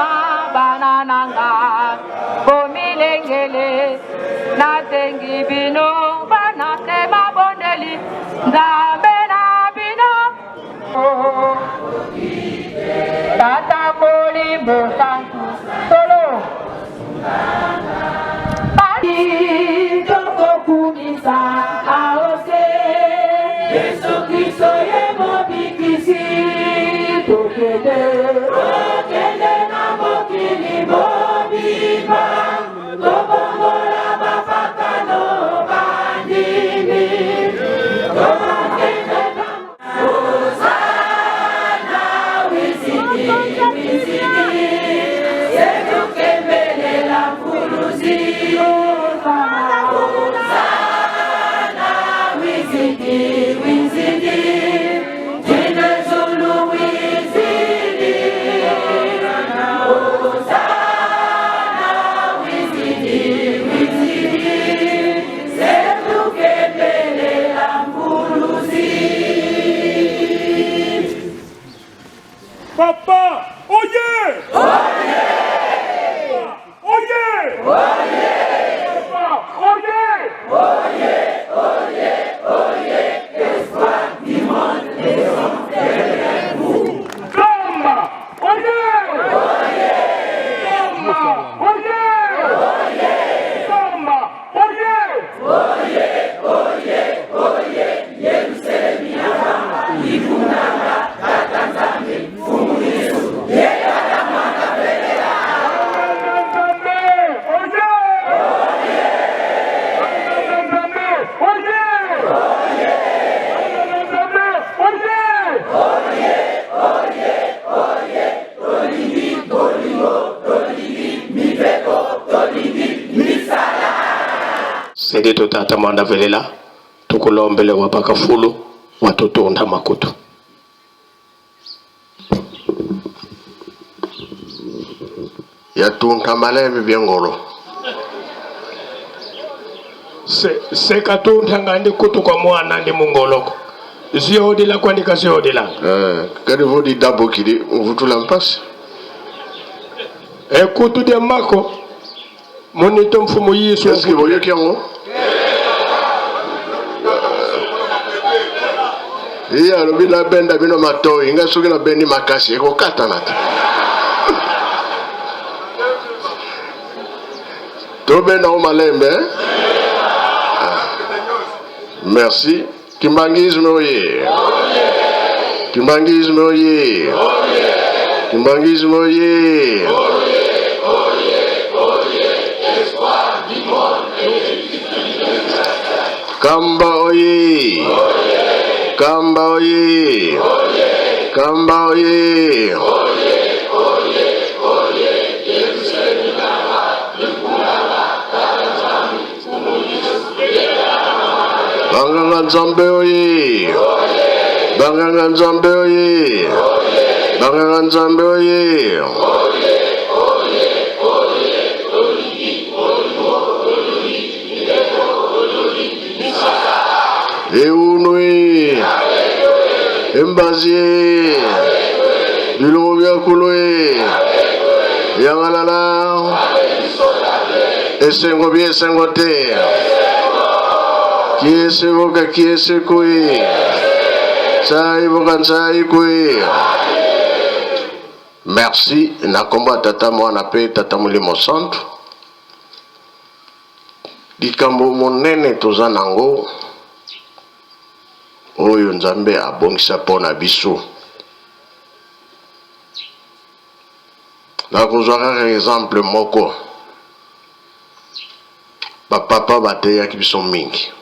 Batelema bana na nga, bomilengele, nasengi bino bana se mabondeli, Nzambe na bino. Tata Molimo Santu solo. Tokokumisa aose Yesu Kristo ye mobikisi tokende tokende na mokili mobimba tobongola bapakano bandimi tokende Hosanna wiziki wiziki setukembelela mfuluzi Hosanna wiziki wiziki jina zulu wiziki Hosanna wiziki wiziki setukembelela mfuluzi Papa, oye! Oye! Oye! Oye! Papa, oye! Oye, oye, oye, espoir du monde et son vous. Kamba, oye! Oye! Kamba, oye! Oye! Kamba, oye! Oye, oye, oye, Yerusalemu ya Baba, ikunanga, Tata Nzambe, Mfumu Yesu, ye Tata Mwana Velela. Nzambe, oye! Oye! Nzambe, oye! Oye! Nzambe, oye! Oye, oye, oye, tolingi bolingo, tolingi mibeko, tolingi misala. Sedi totata mwanda velela tukulombele wa bakafulu wa tutunda makutu. Yatunta malebe byengolo. Se, sekatunta ngandi kutu kwa mwana ndi mungoloko ziyodila kwandika ziyodilanga Eh, kadi vodi dabo kidi mvutula mpasi. Ekutu dia mako monito mfumu Yesu. Est-ce que boyoki yango? Ye alobi nabenda bino matoi, ngai soki nabendi makasi ekokatana te. Tobenda ngo malembe. Eh? Ah. Merci. Kimbanguisme oye. Kimbanguisme oye. Kimbanguisme oye. Kamba oye. Kamba oye. Kamba oye. Banganga Nzambe oye! Banganga Nzambe oye! Banganga Nzambe oye! Eunwe Embazi Bilongo bya kulwe Yangalala Esengo bi esengo te Kiese boka kiese kwe Sai boka nsai kwe Merci na kombo ya tata mwana pe tata molimo santu likambo monene toza nango oyo Nzambe abongisa mpo na biso. Nakozwa kaka exemple moko. Bapapa bateyaki biso mingi,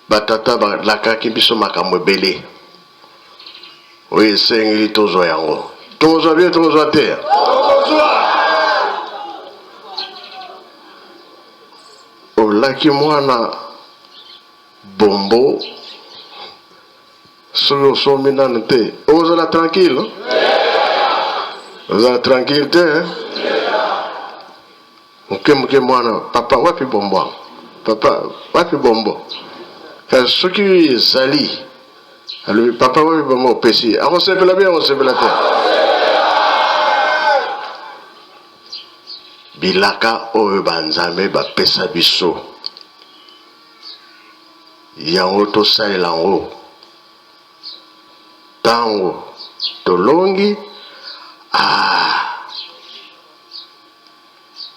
batata balakaki biso makambo ebele oyo esengeli tozwa yango. Tokozwa bien, tokozwa te? Olaki mwana bombo soki osombi nanu te okozala tranquille ozala tranquille te moke moke mwana papa wapi bombo yango papa wapi bombo kasi soki ezali alobi papa wapi bombo opesi akosepela bien akosepela te. Bilaka oyo ba Nzambe bapesa biso, yango tosalela yango tango tolongi, ah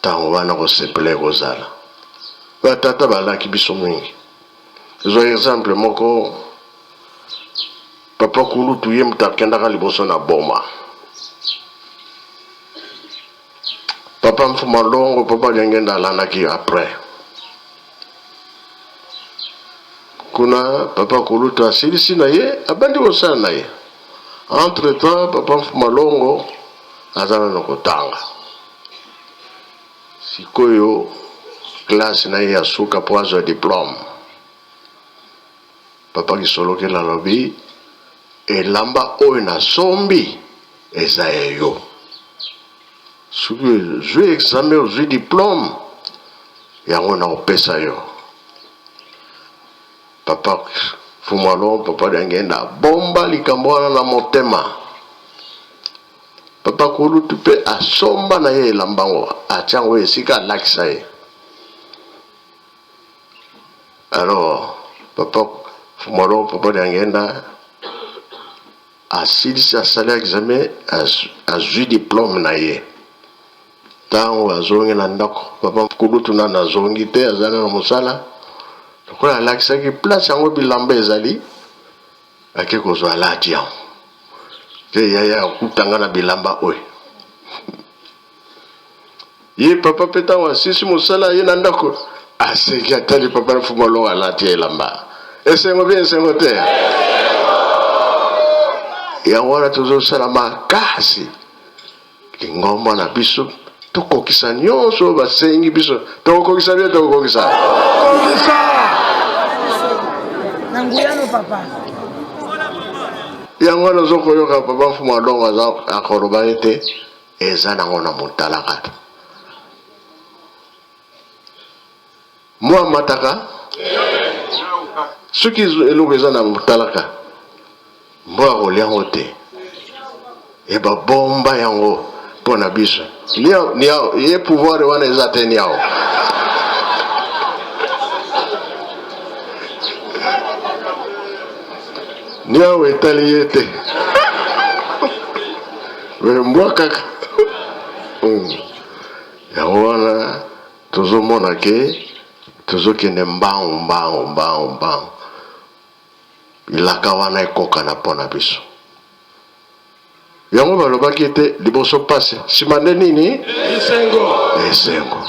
tango wana kosepela ekozala. Ba tata balaki biso mingi. Zwa exemple moko, papa kulutu ye moto akendaka liboso na Boma. Papa Mfuma Longo, papa Diangenda alandaki après. Kuna papa kulutu asilisi na ye, abandi kosala na ye. Entre temps papa Mfuma Longo aza nano kotanga. Sikoyo classe na ye ya suka po azwa diplome. Papa Kisolokele alobi elamba oyo nasombi eza ya yo. Soki ozwi examen ozwi diplome yango nakopesa yo. Papa Fumalo, papa Diangenda abomba likambo wana na motema. Papa kulutu mpe asomba na ye elamba yango atia yango esika alakisa ye. Alors papa Fumalo, papa Diangenda asilisi asali examen azwi diplome na ye. Ntango azongi na ndako, papa kulutu nanu azongi te, aza nanu mosala. Lokola alakisaki place yango bilamba ezali, ake kozwa alati yango. Te yaya akuta nga na bilamba oyo. Ye papa mpe ntango asisi mosala ye na ndako aseki atali papa na fumu alongo alati elamba. Esengo mpe esengo te. Yango wana tozosala makasi lingomba na biso tokokisa nyonso oyo basengi biso. Tokokokisa bien, tokokokisa. Kokisa! Na nguya no papa. Yango wana ozokoyoka papa Mfumu Alongo aza akoloba ete eza nango na motalaka mwa mataka soki eloko eza na motalaka mbwa akolia yango te e babomba yango mpo na biso ye pouvoir wana eza te niao niao etali ye te Mais mbwa kaka yango wana tozomona ke tozokende mbangu mbangu mbangu mbangu bilaka wana ekokana mpo na biso yango balobaki ete liboso mpasi nsima nde nini esengo esengo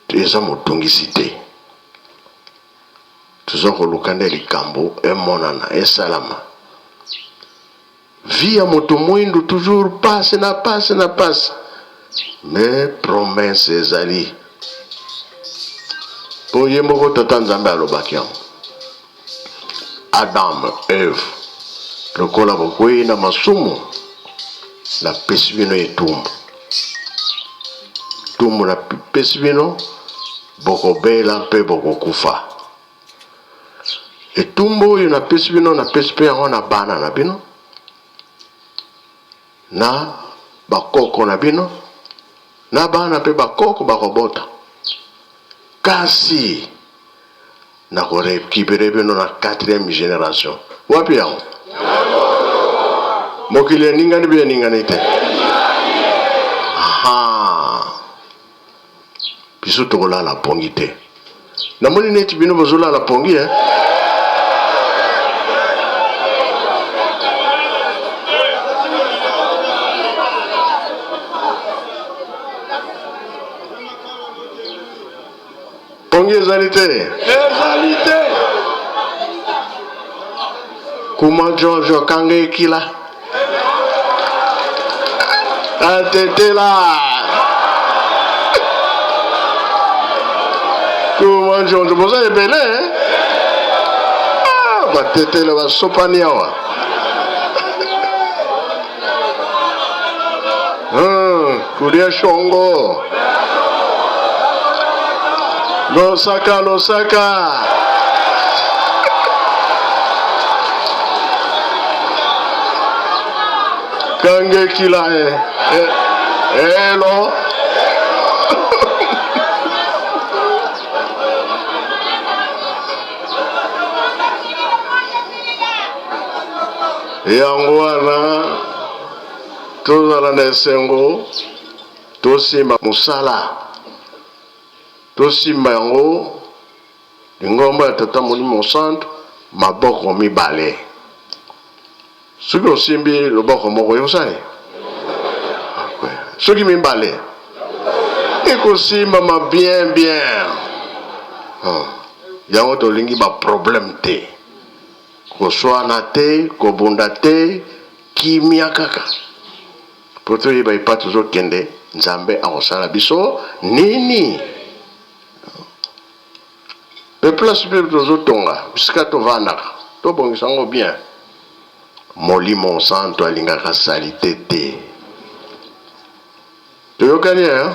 eza motungisi te Toza koluka nde likambo emonana, esalama. Vie ya moto mwindu toujours pasi na pasi na pasi. Mais promesse ezali. Po ye moko tata Nzambe alobaki yango. Adam, Eve, lokola bokweyi na masumu, napesi bino etumbu. Etumbu napesi bino Bokobela mpe bokokufa. Etumbu oyo napesi bino, napesi mpe yango na bana na bino, na bakoko na bino, na bana mpe bakoko bakobota. Kasi nakorekipere bino na quatrième generation. Wapi yango? Mokili eningani mpe eningani te. Aha. Biso tokolala pongi te. Namoni neti bino bozolala pongi eh? Pongi ezali te. Ezali te. Kuma Giorgio kanga ekila. Atetela. Kuma Giorgio boza ebele eh? Ah, batetela basopani awa. Kulia shongo. Losaka losaka. Kange kila eh. eh. Elo. Yango wana tozala na esengo, tosimba mosala, tosimba yango lingomba ya Tata Molimo Mosantu maboko mibale. Soki osimbi loboko moko ekosala nini? Soki mibale ekosimbama bien bien. Yango tolingi ba problème te, koswana te, kobunda te, kimia kaka po toyeba epa tozokende. Nzambe akosala biso nini? Pe place pe tozotonga bisika tovandaka tobongisa yango bien. Molimo Santu alingaka salite te. Toyokani eh?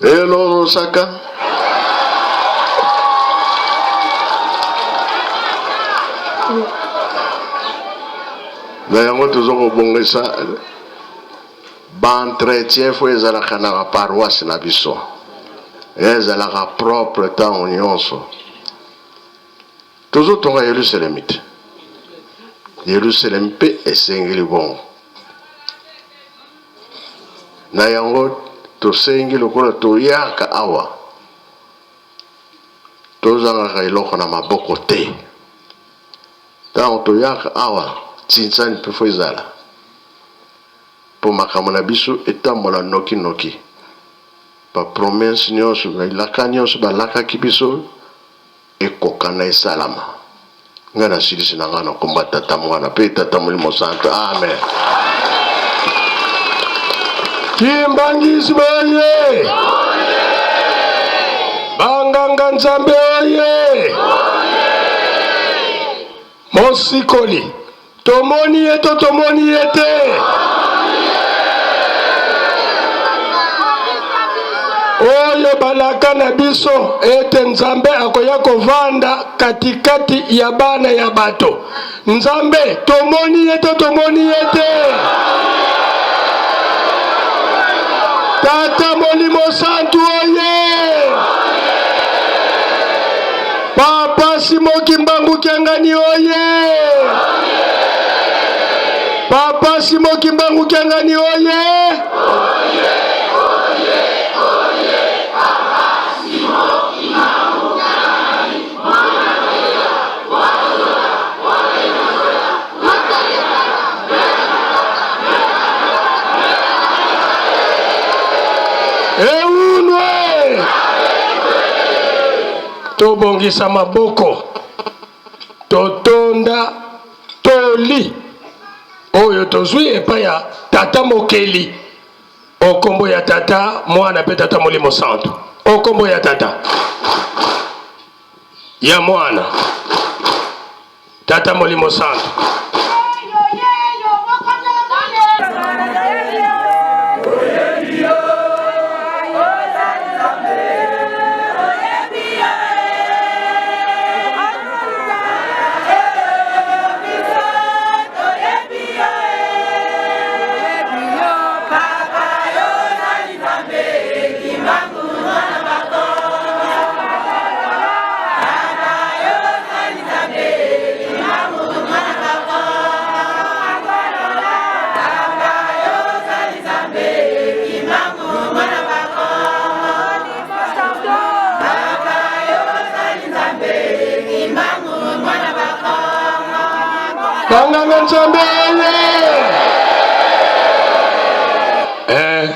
Elo Osaka. Na yango tozo kobongisa Ba entretien faut ezalaka na ba paroisse na biso. Ezalaka propre tango nyonso. Tozo tonga Yerusalem te. Yerusalem pe esengeli bongo. Na yango tosengi lokola toyaka awa tozangaka eloko na maboko te. Tango toyaka awa tsinsani pe faut ezala. Po makambo na biso etambola noki noki. Ba promesses nionso, bilaka nionso balakaki biso ekokana esalama. Ngai nasilisi na ngai na kombo ya Tata, Mwana pe Tata Molimo Santu. Amen. Kimbangisme oye! Banganga Nzambe oye! Mosikoli Tomoni ye to tomoni ye te? Oyo balaka na biso ete Nzambe akoya kovanda katikati ya bana ya bato. Nzambe tomoni ye to tomoni ye te? Tata Molimo Santu oye! Papa Simo Kimbangu Kiangani oye! Papa Simo Kimbangu Kiangani oye! Eunwe! Tobongisa maboko, totonda toli oyo tozwi epai ya Tata Mokeli. O nkombo ya Tata, Mwana mpe Tata Molimo Santu. O nkombo ya Tata, ya Mwana, Tata Molimo Santu. Banganga Nzambe eh,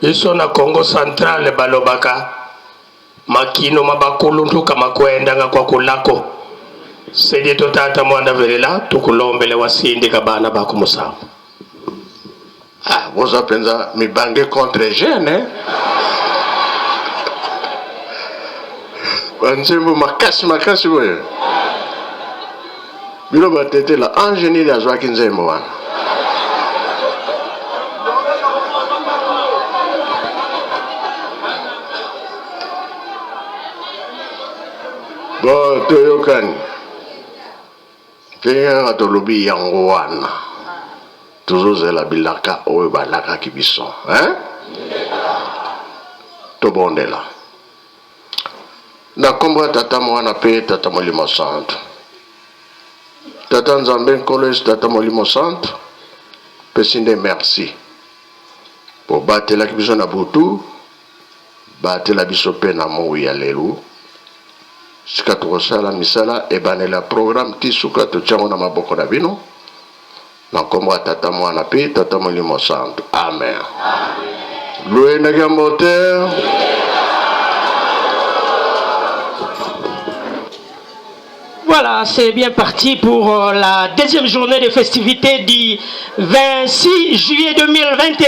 biso na Congo central balobaka makino ma bakuluntuka makwendanga kwa kulako sedie totata mwanda velela tukulombele wasindika bana bakumusambo. Ah, boza penza mibange contre jeune eh? Banzembo makasi makasi boye. Bino batetela ange nini azwaki nzembo wana? Bon, toyokani. Ndenge kaka tolobi yango wana. Tozozela bilaka oyo balakaki biso, hein? Tobondela. Na nkombo ya Tata, Mwana mpe Tata Molimo Santu. Tata Nzambe, Nkolo Yesu, Tata Molimo Santu, pesi nde merci. Bobatelaki biso na butu, batela biso mpe na moi ya lelo. Sika tokosala misala ebandeli ya programme ti suka, totia yango na maboko na bino. Na nkombo ya Tata, Mwana mpe Tata Molimo Santu. Amen. Luyendaki ya mbote. Voilà, c'est bien parti pour euh, la deuxième journée de festivités du 26 juillet 2021,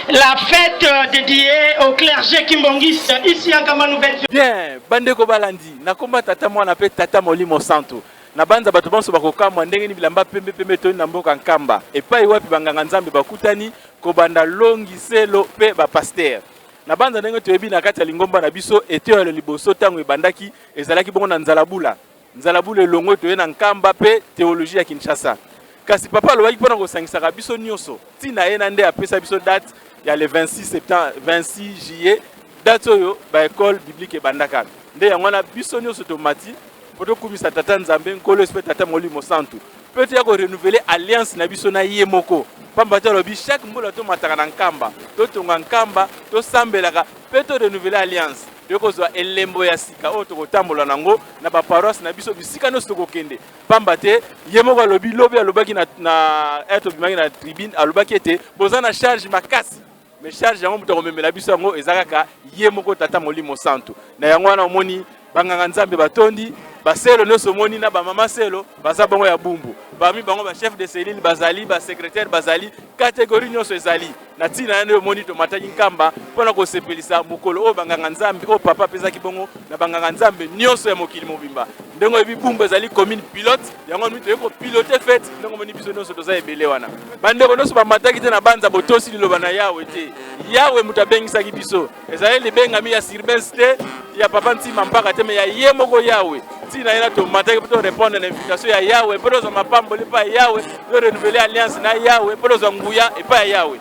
la fête euh, dédiée au clergé kimbonguiste ici en Kamba Nouvelle. Bien, bandeko balandi, nakomba tata mwana pe tata molimo santu. Nabanza bato banso bakokamwa ndenge nini bilamba pembe pembe etondi na mboka Nkamba, epai wapi banganga Nzambe bakutani kobanda longi selo pe ba pasteur. Nabanza ndenge toyebi na kati ya lingomba na biso eteyelo liboso tango ebandaki ezalaki bongo na Nzalabula. Nzalabula elongwe toye na Nkamba pe theologie ya Kinshasa. Kasi papa alobaki pona kosangisaka biso nioso tina ye na nde apesa biso date ya le 26 septembre 26 juillet date oyo ba ecole biblique ebandaka nde yango wana biso nioso tomati mpo tokumisa Tata Nzambe, Nkolo Yesu mpe Tata Molimo Santu, mpe toya ko renouveler alliance na biso na ye moko, pamba te alobi chaque mbula tomataka na Nkamba, totonga Nkamba, tosambelaka mpe to renouveler alliance. Toye kozwa elembo ya sika oyo tokotambola na yango na ba paroisse na biso bisika nyonso tokokende, pamba te ye moko alobi lobi alobaki na, na eh, tobimaki na tribune alobaki ete boza na charge makasi Mais charge yango moto akomemela biso yango eza kaka ye moko Tata Molimo Santu. Na yango wana omoni banganga Nzambe batondi, baselo nyonso omoni na bamama selo baza bongo ya bumbu. Parmi bango ba chef de cellule bazali, ba secrétaire bazali, catégorie nyonso ezali. Na ntina ya nde omoni tomataki Nkamba mpo na kosepelisa mokolo oyo banganga Nzambe oyo papa apesaki bongo na banganga Nzambe nyonso ya mokili mobimba. Ndenge oyebi Bumbu ezali commune pilote, yango omoni toyei kopilote fete, ndenge omoni biso nyonso toza ebele wana. Bandeko nyonso bamataki te na banza botosi liloba na Yawe te. Yawe moto abengisaki biso. Ezali libengami ya Sirbens te, ya papa Ntima Mpaka te, me ya ye moko Yawe. Ntina ye na tomataki mpo to répondre na invitation ya Yawe, mpo tozwa mapamboli epai ya Yawe, to renouveler alliance na Yawe, mpo tozwa nguya epai ya Yawe.